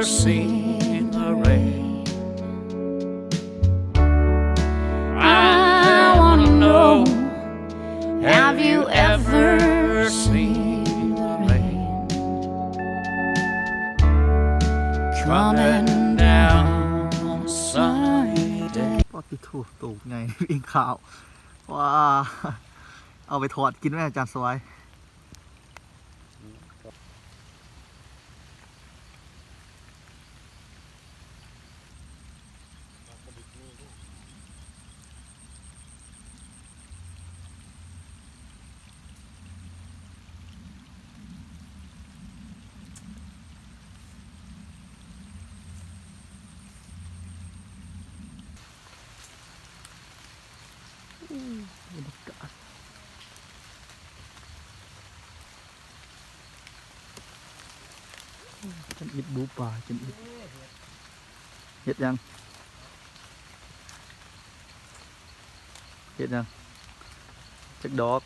seen the rain? I wanna know, have you ever seen the rain coming down on a sunny day? ປາດຕິໂທ ໂຕໃຫຍ່ ເອງຂາວ ວ້າ ເອົາໄປທອດກິນແມ່ ອາຈານສວາຍ. ໂອ້ ບັນຍາກາດ ໂອ້ ຈຳອິດດູປາ ຈຳອິດ ເຮັດຫຍັງ? ເຮັດຫຍັງ? ຈັກດອກ?